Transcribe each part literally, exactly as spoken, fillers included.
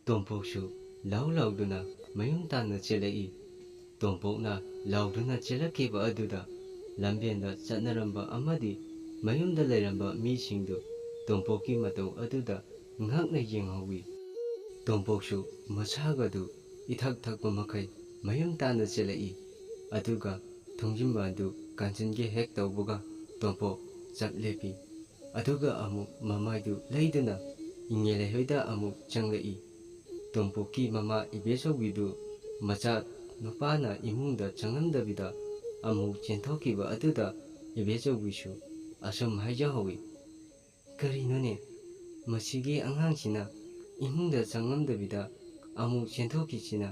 ꯇꯣꯝꯄꯣꯛꯁꯨ ꯂꯥꯎ ꯂꯥꯎꯗꯨꯅ ꯃꯌꯨꯝ ꯇꯥꯟꯅ ꯆꯦꯜꯂꯛꯏ꯫ ꯇꯣꯝꯄꯣꯛꯅ ꯂꯥꯎꯗꯨꯅ ꯆꯦꯜꯂꯛꯈꯤꯕ ꯑꯗꯨꯗ ꯂꯝꯕꯦꯟꯗ ꯆꯠꯅꯔꯝꯕ ꯑꯃꯗꯤ ꯃꯌꯨꯝꯗ ꯂꯩꯔꯝꯕ ꯃꯤꯁꯤꯡꯗꯨ ꯇꯣꯝꯄꯣꯛꯀꯤ ꯃꯇꯧ ꯑꯗꯨꯗ ꯉꯛꯅ ꯌꯦꯡꯍꯧꯏ꯫ ꯇꯣꯝꯄꯣꯛꯁꯨ ꯃꯁꯥꯒꯗꯨ ꯏꯊꯛ ꯊꯛꯄ ꯃꯈꯩ ꯃꯌꯨꯝ ꯇꯥꯟꯅ ꯆꯦꯜꯂꯛꯏ꯫ ꯑꯗꯨꯒ ꯊꯣꯡꯖꯤꯟꯕ ꯑꯗꯨ ꯀꯥꯟꯁꯤꯟꯒꯦ ꯍꯦꯛ ꯇꯧꯕꯒ ꯇꯣꯝꯄꯣꯛ ꯆꯞ ꯂꯦꯞꯄꯤ꯫ ꯑꯗꯨꯒ ꯑꯃꯨꯛ ꯃꯃꯥꯏꯗꯨ ꯂꯩꯗꯨꯅ ꯏꯉꯦꯂꯩ ꯍꯣꯏꯗ ꯑꯃꯨꯛ ꯆꯪꯂꯛꯏ꯫ ꯇꯣꯝꯄꯣꯛꯀꯤ ꯃꯃꯥ ꯏꯕꯦꯆꯧꯕꯤꯗꯨ ꯃꯆꯥ ꯅꯨꯄꯥꯅ ꯏꯃꯨꯡꯗ ꯆꯪꯂꯝꯗꯕꯤꯗ ꯑꯃꯨꯛ ꯆꯦꯟꯊꯣꯛꯈꯤꯕ ꯑꯗꯨꯗ ꯏꯕꯦꯆꯧꯕꯤꯁꯨ ꯑꯁꯨꯝ ꯍꯥꯏꯖꯍꯧꯏ, "ꯀꯔꯤꯅꯣꯅꯦ, ꯃꯁꯤꯒꯤ ꯑꯉꯥꯡꯁꯤꯅ ꯏꯃꯨꯡꯗ ꯆꯪꯂꯝꯗꯕꯤꯗ ꯑꯃꯨꯛ ꯆꯦꯟꯊꯣꯛꯈꯤꯁꯤꯅ?"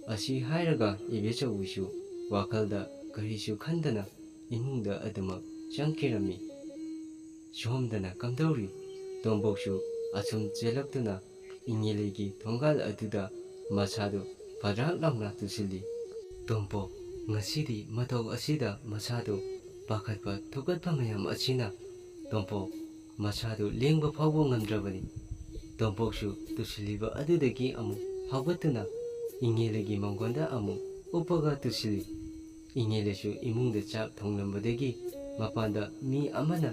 ꯑꯁꯤ ꯍꯥꯏꯔꯒ ꯏꯕꯦꯆꯧꯕꯤꯁꯨ ꯋꯥꯈꯜꯗ ꯀꯔꯤꯁꯨ ꯈꯟꯗꯅ ꯏꯃꯨꯡꯗ ꯑꯗꯨꯃꯛ ꯆꯪꯈꯤꯔꯝꯃꯤ꯫ ꯁꯣꯝꯗꯅ ꯀꯝꯗꯧꯔꯤ? ꯇꯣꯝꯄꯣꯛꯁꯨ ꯑꯁꯨꯝ ꯆꯦꯜꯂꯛꯇꯨꯅ ꯏꯉꯦꯂꯩꯒꯤ ꯊꯣꯡꯒꯥꯜ ꯑꯗꯨꯗ ꯃꯁꯥꯗꯨ ꯐꯗ꯭ꯔꯥꯛ ꯂꯥꯎꯅ ꯇꯨꯁꯤꯜꯂꯤ꯫ ꯇꯣꯝꯄꯣꯛ, ꯉꯁꯤꯗꯤ ꯃꯇꯧ ꯑꯁꯤꯗ ꯃꯁꯥꯗꯨ ꯄꯥꯈꯠꯄ ꯊꯨꯀꯠꯄ ꯃꯌꯥꯝ ꯑꯁꯤꯅ ꯇꯣꯝꯄꯣꯛ ꯃꯁꯥꯗꯨ ꯂꯦꯡꯕ ꯐꯥꯎꯕ ꯉꯝꯗ꯭ꯔꯕꯅꯤ꯫ ꯇꯣꯝꯄꯣꯛꯁꯨ ꯇꯨꯁꯤꯜꯂꯤꯕ ꯑꯗꯨꯗꯒꯤ ꯑꯃꯨꯛ ꯍꯧꯒꯠꯇꯨꯅ ꯏꯉꯦꯂꯩꯒꯤ ꯃꯪꯒꯣꯟꯗ ꯑꯃꯨꯛ ꯎꯞꯄꯒ ꯇꯨꯁꯤꯜꯂꯤ꯫ ꯏꯉꯦꯂꯩꯁꯨ ꯏꯃꯨꯡꯗ ꯆꯥꯛ ꯊꯣꯡꯂꯝꯕꯗꯒꯤ ꯃꯄꯥꯟꯗ ꯃꯤ ꯑꯃꯅ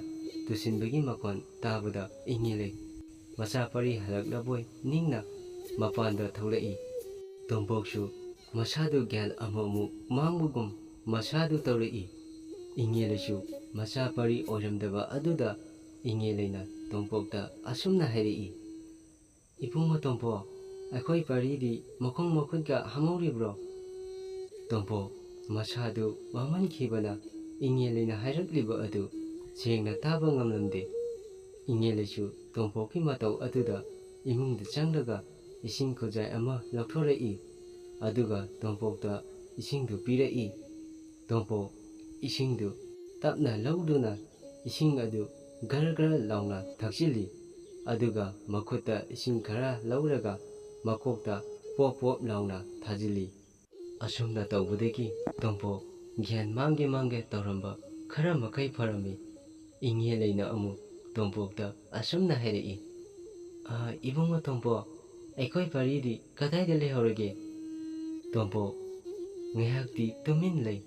ꯇꯨꯁꯤꯟꯕꯒꯤ ꯃꯈꯣꯟ ꯇꯥꯕꯗ ꯏꯉꯦꯂꯩ ꯃꯆꯥ ꯄꯔꯤ ꯍꯜꯂꯛꯂꯕꯣꯏ ꯅꯤꯡꯅ ꯃꯄꯥꯟꯗ ꯊꯣꯛꯂꯛꯏ꯫ ꯇꯣꯝꯄꯣꯛꯁꯨ ꯃꯁꯥꯗꯨ ꯒ꯭ꯌꯥꯟ ꯑꯃꯨꯛꯃꯨꯛ ꯃꯥꯡꯕꯒꯨꯝ ꯃꯁꯥꯗꯨ ꯇꯧꯔꯛꯏ꯫ ꯏꯉꯦꯂꯩꯁꯨ ꯃꯆꯥ ꯄꯔꯤ ꯑꯣꯏꯔꯝꯗꯕ ꯑꯗꯨꯗ ꯏꯉꯦꯂꯩꯅ ꯇꯣꯝꯄꯣꯛꯇ ꯑꯁꯨꯝꯅ ꯍꯥꯏꯔꯛꯏ, "ꯏꯕꯨꯡꯉꯣ ꯇꯣꯝꯄꯣꯛ, ꯑꯩꯈꯣꯏ ꯄꯔꯤꯗꯤ ꯃꯈꯣꯡ ꯃꯈꯨꯠꯀ ꯍꯥꯝꯍꯧꯔꯤꯕ꯭ꯔꯣ?" ꯇꯣꯝꯄꯣꯛ ꯃꯁꯥꯗꯨ ꯋꯥꯃꯟꯈꯤꯕꯅ ꯏꯉꯦꯂꯩꯅ ꯍꯥꯏꯔꯛꯂꯤꯕ ꯑꯗꯨ ꯁꯦꯡꯅ ꯇꯥꯕ ꯉꯝꯂꯝꯗꯦ꯫ ꯏꯉꯦꯂꯩꯁꯨ ꯇꯣꯝꯄꯣꯛꯀꯤ ꯃꯇꯧ ꯑꯗꯨꯗ ꯏꯃꯨꯡꯗ ꯆꯪꯂꯒ ꯏꯁꯤꯡ ꯈꯨꯖꯥꯏ ꯑꯃ ꯂꯧꯊꯣꯔꯛꯏ꯫ ꯑꯗꯨꯒ ꯇꯣꯝꯄꯣꯛꯇ ꯏꯁꯤꯡꯗꯨ ꯄꯤꯔꯛꯏ꯫ ꯇꯣꯝꯄꯣꯛ ꯏꯁꯤꯡꯗꯨ ꯇꯞꯅ ꯂꯧꯗꯨꯅ ꯏꯁꯤꯡ ꯑꯗꯨ ꯒꯔ ꯒꯔ ꯂꯥꯎꯅ ꯊꯛꯆꯤꯜꯂꯤ꯫ ꯑꯗꯨꯒ ꯃꯈꯨꯠꯇ ꯏꯁꯤꯡ ꯈꯔ ꯂꯧꯔꯒ ꯃꯀꯣꯛꯇ ꯄꯣꯞ ꯄꯣꯞ ꯂꯥꯎꯅ ꯊꯥꯖꯤꯜꯂꯤ꯫ ꯑꯁꯨꯝꯅ ꯇꯧꯕꯗꯒꯤ ꯇꯣꯝꯄꯣꯛ ꯒ꯭ꯌꯥꯟ ꯃꯥꯡꯒꯦ ꯃꯥꯡꯒꯦ ꯇꯧꯔꯝꯕ ꯈꯔ ꯃꯈꯩ ꯐꯔꯝꯃꯤ꯫ ꯏꯉꯦꯂꯩꯅ ꯑꯃꯨꯛ ꯇꯣꯝꯄꯣꯛꯇ ꯑꯁꯨꯝꯅ ꯍꯥꯏꯔꯛꯏ, "ꯑꯥ, ꯏꯕꯨꯡꯉꯣ ꯇꯣꯝꯄꯣꯛ, ꯑꯩꯈꯣꯏ ꯄꯔꯤꯗꯤ ꯀꯗꯥꯏꯗ ꯂꯩꯍꯧꯔꯒꯦ?" ꯇꯣꯝꯄꯣꯛ ꯉꯥꯏꯍꯥꯛꯇꯤ ꯇꯨꯃꯤꯟ ꯂꯩ꯫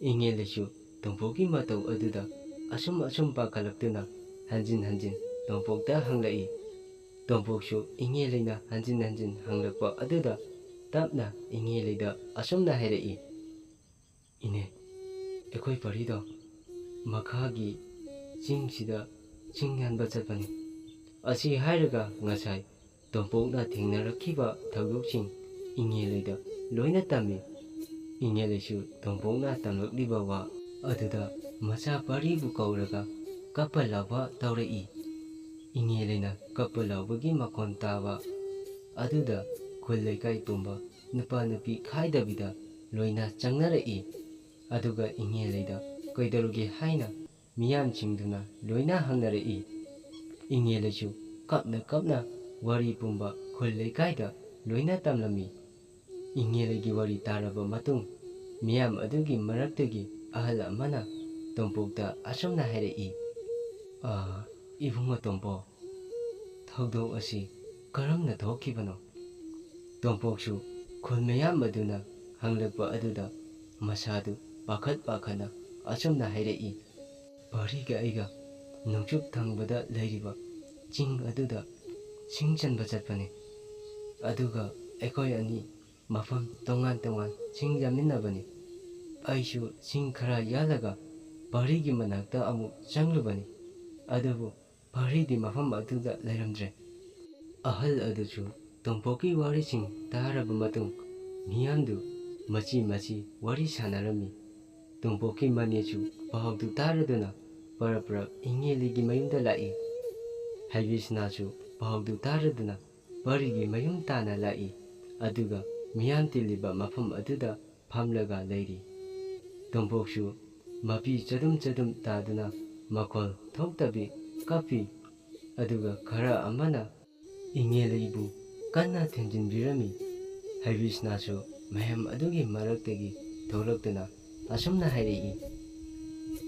ꯏꯉꯦꯜꯂꯩꯁꯨ ꯇꯣꯝꯄꯣꯛꯀꯤ ꯃꯇꯧ ꯑꯗꯨꯗ ꯑꯁꯨꯝ ꯑꯁꯨꯝ ꯄꯥꯈꯠꯂꯛꯇꯨꯅ ꯍꯟꯖꯤꯟ ꯍꯟꯖꯤꯟ ꯇꯣꯝꯄꯣꯛꯇ ꯍꯪꯂꯛꯏ꯫ ꯇꯣꯝꯄꯣꯛꯁꯨ ꯏꯉꯦꯜꯂꯩꯅ ꯍꯟꯖꯤꯟ ꯍꯟꯖꯤꯟ ꯍꯪꯂꯛꯄ ꯑꯗꯨꯗ ꯇꯞꯅ ꯏꯉꯦꯜꯂꯩꯗ ꯑꯁꯨꯝꯅ ꯍꯥꯏꯔꯛꯏ, "ꯏꯅꯦ, ꯑꯩꯈꯣꯏ ꯄꯔꯤꯗꯣ ꯃꯈꯥꯒꯤ ꯆꯤꯡꯁꯤꯗ ꯆꯤꯡ ꯌꯥꯟꯕ ꯆꯠꯄꯅꯤ꯫" ꯑꯁꯤ ꯍꯥꯏꯔꯒ ꯉꯁꯥꯏ ꯇꯣꯝꯄꯣꯛꯅ ꯊꯦꯡꯅꯔꯛꯈꯤꯕ ꯊꯧꯗꯣꯛꯁꯤꯡ ꯏꯉꯦꯜꯂꯩꯗ ꯂꯣꯏꯅ ꯇꯝꯃꯤ꯫ ꯏꯉꯦꯜꯂꯩꯁꯨ ꯇꯣꯝꯄꯣꯛꯅ ꯇꯝꯂꯛꯂꯤꯕ ꯋꯥ ꯑꯗꯨꯗ ꯃꯆꯥ ꯄꯔꯤꯕꯨ ꯀꯧꯔꯒ ꯀꯞꯄ ꯂꯥꯎꯕ ꯇꯧꯔꯛꯏ꯫ ꯏꯉꯦꯜꯂꯩꯅ ꯀꯞꯄ ꯂꯥꯎꯕꯒꯤ ꯃꯈꯣꯟ ꯇꯥꯕ ꯑꯗꯨꯗ ꯈꯨꯜ ꯂꯩꯀꯥꯏ ꯄꯨꯝꯕ ꯅꯨꯄꯥ ꯅꯨꯄꯤ ꯈꯥꯏꯗꯕꯤꯗ ꯂꯣꯏꯅ ꯆꯪꯅꯔꯛꯏ꯫ ꯑꯗꯨꯒ ꯏꯉꯦꯜꯂꯩꯗ ꯀꯩꯗꯧꯔꯒꯦ ꯍꯥꯏꯅ ꯃꯤꯌꯥꯝꯁꯤꯡꯗꯨꯅ ꯂꯣꯏꯅ ꯍꯪꯅꯔꯛꯏ꯫ ꯏꯉꯦꯜꯂꯩꯁꯨ ꯀꯞꯅ ꯀꯞꯅ ꯋꯥꯔꯤ ꯄꯨꯝꯕ ꯈꯨꯜ ꯂꯩꯀꯥꯏꯗ ꯂꯣꯏꯅ ꯇꯝꯂꯝꯃꯤ꯫ ꯏꯉꯦꯜꯂꯩꯒꯤ ꯋꯥꯔꯤ ꯇꯥꯔꯕ ꯃꯇꯨꯡ ꯃꯤꯌꯥꯝ ꯑꯗꯨꯒꯤ ꯃꯔꯛꯇꯒꯤ ꯑꯍꯜ ꯑꯃꯅ ꯇꯣꯝꯄꯣꯛꯇ ꯑꯁꯨꯝꯅ ꯍꯥꯏꯔꯛꯏ, "ꯑꯥ, ꯏꯕꯨꯡꯉꯣ ꯇꯣꯝꯄꯣꯛ, ꯊꯧꯗꯣꯛ ꯑꯁꯤ ꯀꯔꯝꯅ ꯊꯣꯛꯈꯤꯕꯅꯣ?" ꯇꯣꯝꯄꯣꯛꯁꯨ ꯈꯨꯜ ꯃꯌꯥꯝ ꯑꯗꯨꯅ ꯍꯪꯂꯛꯄ ꯑꯗꯨꯗ ꯃꯁꯥꯗꯨ ꯄꯥꯈꯠ ꯄꯥꯈꯠꯅ ꯑꯁꯨꯝꯅ ꯍꯥꯏꯔꯛꯏ, "ꯄꯔꯤꯒ ꯑꯩꯒ ꯅꯣꯡꯆꯨꯞ ꯊꯪꯕꯗ ꯂꯩꯔꯤꯕ ꯆꯤꯡ ꯑꯗꯨꯗ ꯁꯤꯡ ꯆꯟꯕ ꯆꯠꯄꯅꯤ꯫ ꯑꯗꯨꯒ ꯑꯩꯈꯣꯏ ꯑꯅꯤ ꯃꯐꯝ ꯇꯣꯉꯥꯟ ꯇꯣꯉꯥꯟ ꯁꯤꯡ ꯆꯥꯃꯤꯟꯅꯕꯅꯤ꯫ ꯑꯩꯁꯨ ꯁꯤꯡ ꯈꯔ ꯌꯥꯜꯂꯒ ꯄꯔꯤꯒꯤ ꯃꯅꯥꯛꯇ ꯑꯃꯨꯛ ꯆꯪꯂꯨꯕꯅꯤ꯫ ꯑꯗꯨꯕꯨ ꯄꯔꯤꯗꯤ ꯃꯐꯝ ꯑꯗꯨꯗ ꯂꯩꯔꯝꯗ꯭ꯔꯦ꯫" ꯑꯍꯜ ꯑꯗꯨꯁꯨ ꯇꯣꯝꯄꯣꯛꯀꯤ ꯋꯥꯔꯤꯁꯤꯡ ꯇꯥꯔꯕ ꯃꯇꯨꯡ ꯃꯤꯌꯥꯝꯗꯨ ꯃꯆꯤ ꯃꯆꯤ ꯋꯥꯔꯤ ꯁꯥꯟꯅꯔꯝꯃꯤ꯫ ꯇꯣꯝꯄꯣꯛꯀꯤ ꯃꯅꯦꯁꯨ ꯄꯥꯎꯗꯨ ꯇꯥꯔꯗꯨꯅ ꯄꯔꯞ ꯄꯔꯞ ꯏꯉꯦꯜꯂꯩꯒꯤ ꯃꯌꯨꯝꯗ ꯂꯥꯛꯏ꯫ ꯍꯩꯕꯤꯁꯅꯥꯁꯨ ꯄꯥꯎꯗꯨ ꯇꯥꯔꯗꯨꯅ ꯄꯔꯤꯒꯤ ꯃꯌꯨꯝ ꯇꯥꯟꯅ ꯂꯥꯛꯏ꯫ ꯑꯗꯨꯒ ꯃꯤꯌꯥꯝ ꯇꯤꯜꯂꯤꯕ ꯃꯐꯝ ꯑꯗꯨꯗ ꯐꯝꯂꯒ ꯂꯩꯔꯤ꯫ ꯇꯣꯝꯄꯣꯛꯁꯨ ꯃꯄꯤ ꯆꯗꯨꯝ ꯆꯗꯨꯝ ꯇꯥꯗꯨꯅ ꯃꯈꯣꯜ ꯊꯣꯛꯇꯕꯤ ꯀꯞꯄꯤ꯫ ꯑꯗꯨꯒ ꯈꯔ ꯑꯃꯅ ꯏꯉꯦꯜꯂꯩꯕꯨ ꯀꯟꯅ ꯊꯦꯝꯖꯤꯟꯕꯤꯔꯝꯃꯤ꯫ ꯍꯩꯕꯤꯁꯅꯥꯁꯨ ꯃꯌꯥꯝ ꯑꯗꯨꯒꯤ ꯃꯔꯛꯇꯒꯤ ꯊꯣꯛꯂꯛꯇꯨꯅ ꯑꯁꯨꯝꯅ ꯍꯥꯏꯔꯛꯏ,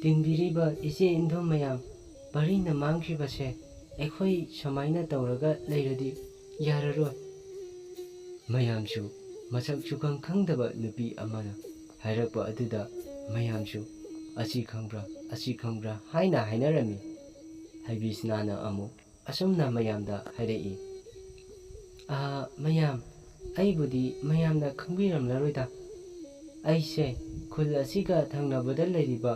"ꯇꯤꯟꯕꯤꯔꯤꯕ ꯏꯆꯦ ꯏꯟꯗꯣꯝ ꯃꯌꯥꯝ, ꯄꯔꯤꯅ ꯃꯥꯡꯈ꯭ꯔꯤꯕꯁꯦ ꯑꯩꯈꯣꯏ ꯁꯨꯃꯥꯏꯅ ꯇꯧꯔꯒ ꯂꯩꯔꯗꯤ ꯌꯥꯔꯔꯣꯏ꯫ ꯃꯌꯥꯝꯁꯨ ꯃꯁꯛ ꯁꯨꯈꯪ ꯈꯪꯗꯕ ꯅꯨꯄꯤ ꯑꯃꯅ ꯍꯥꯏꯔꯛꯄ ꯑꯗꯨꯗ ꯃꯌꯥꯝꯁꯨ "ꯑꯁꯤ ꯈꯪꯕ꯭ꯔꯥ, ꯑꯁꯤ ꯈꯪꯕ꯭ꯔꯥ" ꯍꯥꯏꯅ ꯍꯥꯏꯅꯔꯝꯃꯤ꯫ ꯍꯩꯕꯤꯁꯅꯥꯅ ꯑꯃꯨꯛ ꯑꯁꯨꯝꯅ ꯃꯌꯥꯝꯗ ꯍꯥꯏꯔꯛꯏ, "ꯑꯥ, ꯃꯌꯥꯝ, ꯑꯩꯕꯨꯗꯤ ꯃꯌꯥꯝꯅ ꯈꯪꯕꯤꯔꯝꯂꯔꯣꯏꯗ꯫ ꯑꯩꯁꯦ ꯈꯨꯜ ꯑꯁꯤꯒ ꯊꯪꯅꯕꯗ ꯂꯩꯔꯤꯕ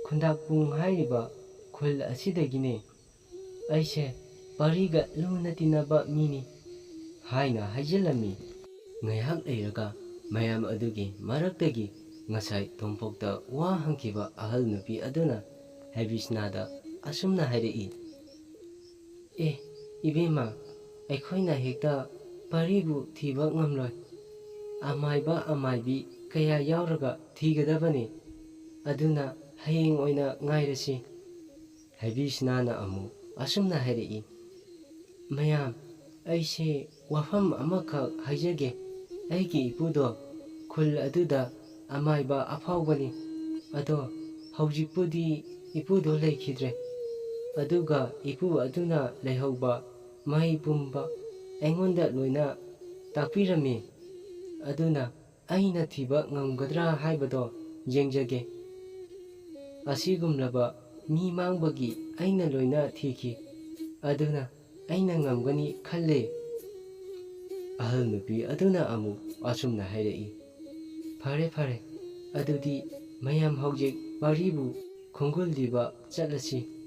ꯈꯨꯟꯗꯥꯛꯄꯨꯡ ꯍꯥꯏꯔꯤꯕ ꯈꯨꯜ ꯑꯁꯤꯗꯒꯤꯅꯦ꯫ ꯑꯩꯁꯦ ꯄꯔꯤꯒ ꯂꯨꯅ ꯇꯤꯟꯅꯕ ꯃꯤꯅꯤ" ꯍꯥꯏꯅ ꯍꯥꯏꯖꯤꯜꯂꯝꯃꯤ꯫ ꯉꯥꯏꯍꯥꯛ ꯂꯩꯔꯒ ꯃꯌꯥꯝ ꯑꯗꯨꯒꯤ ꯃꯔꯛꯇꯒꯤ ꯉꯁꯥꯏ ꯇꯣꯝꯄꯣꯛꯇ ꯋꯥ ꯍꯪꯈꯤꯕ ꯑꯍꯜ ꯅꯨꯄꯤ ꯑꯗꯨꯅ ꯍꯩꯕꯤꯁꯅꯥꯗ ꯑꯁꯨꯝꯅ ꯍꯥꯏꯔꯛꯏ, "ꯑꯦ, ꯏꯕꯦꯝꯃ, ꯑꯩꯈꯣꯏꯅ ꯍꯦꯛꯇ ꯄꯔꯤꯕꯨ ꯊꯤꯕ ꯉꯝꯂꯣꯏ꯫ ꯑꯃꯥꯏꯕ ꯑꯃꯥꯏꯕꯤ ꯀꯌꯥ ꯌꯥꯎꯔꯒ ꯊꯤꯒꯗꯕꯅꯤ꯫ ꯑꯗꯨꯅ ꯍꯌꯦꯡ ꯑꯣꯏꯅ ꯉꯥꯏꯔꯁꯤ"꯫ ꯍꯩꯕꯤꯁꯅꯥꯅ ꯑꯃꯨꯛ ꯑꯁꯨꯝꯅ ꯍꯥꯏꯔꯛꯏ, "ꯃꯌꯥꯝ, ꯑꯩꯁꯦ ꯋꯥꯐꯝ ꯑꯃꯈꯛ ꯍꯥꯏꯖꯒꯦ꯫ ꯑꯩꯒꯤ ꯏꯄꯨꯗꯣ ꯈꯨꯜ ꯑꯗꯨꯗ ꯑꯃꯥꯏꯕ ꯑꯐꯥꯎꯕꯅꯤ꯫ ꯑꯗꯣ ꯍꯧꯖꯤꯛꯄꯨꯗꯤ ꯏꯄꯨꯗꯣ ꯂꯩꯈꯤꯗ꯭ꯔꯦ꯫ ꯑꯗꯨꯒ ꯏꯄꯨ ꯑꯗꯨꯅ ꯂꯩꯍꯧꯕ ꯃꯍꯩ ꯄꯨꯝꯕ ꯑꯩꯉꯣꯟꯗ ꯂꯣꯏꯅ ꯇꯥꯛꯄꯤꯔꯝꯃꯤ꯫ ꯑꯗꯨꯅ ꯑꯩꯅ ꯊꯤꯕ ꯉꯝꯒꯗ꯭ꯔꯥ ꯍꯥꯏꯕꯗꯣ ꯌꯦꯡꯖꯒꯦ꯫ ꯑꯁꯤꯒꯨꯝꯂꯕ ꯃꯤ ꯃꯥꯡꯕꯒꯤ ꯑꯩꯅ ꯂꯣꯏꯅ ꯊꯤꯈꯤ꯫ ꯑꯗꯨꯅ ꯑꯩꯅ ꯉꯝꯒꯅꯤ ꯈꯜꯂꯦ"꯫ ꯑꯍꯜ ꯅꯨꯄꯤ ꯑꯗꯨꯅ ꯑꯃꯨꯛ ꯑꯁꯨꯝꯅ ꯍꯥꯏꯔꯛꯏ, "ꯐꯔꯦ, ꯐꯔꯦ, ꯑꯗꯨꯗꯤ ꯃꯌꯥꯝ ꯍꯧꯖꯤꯛ ꯄꯔꯤꯕꯨ ꯈꯣꯡꯒꯨꯜ ꯊꯤꯕ ꯆꯠꯂꯁꯤ"꯫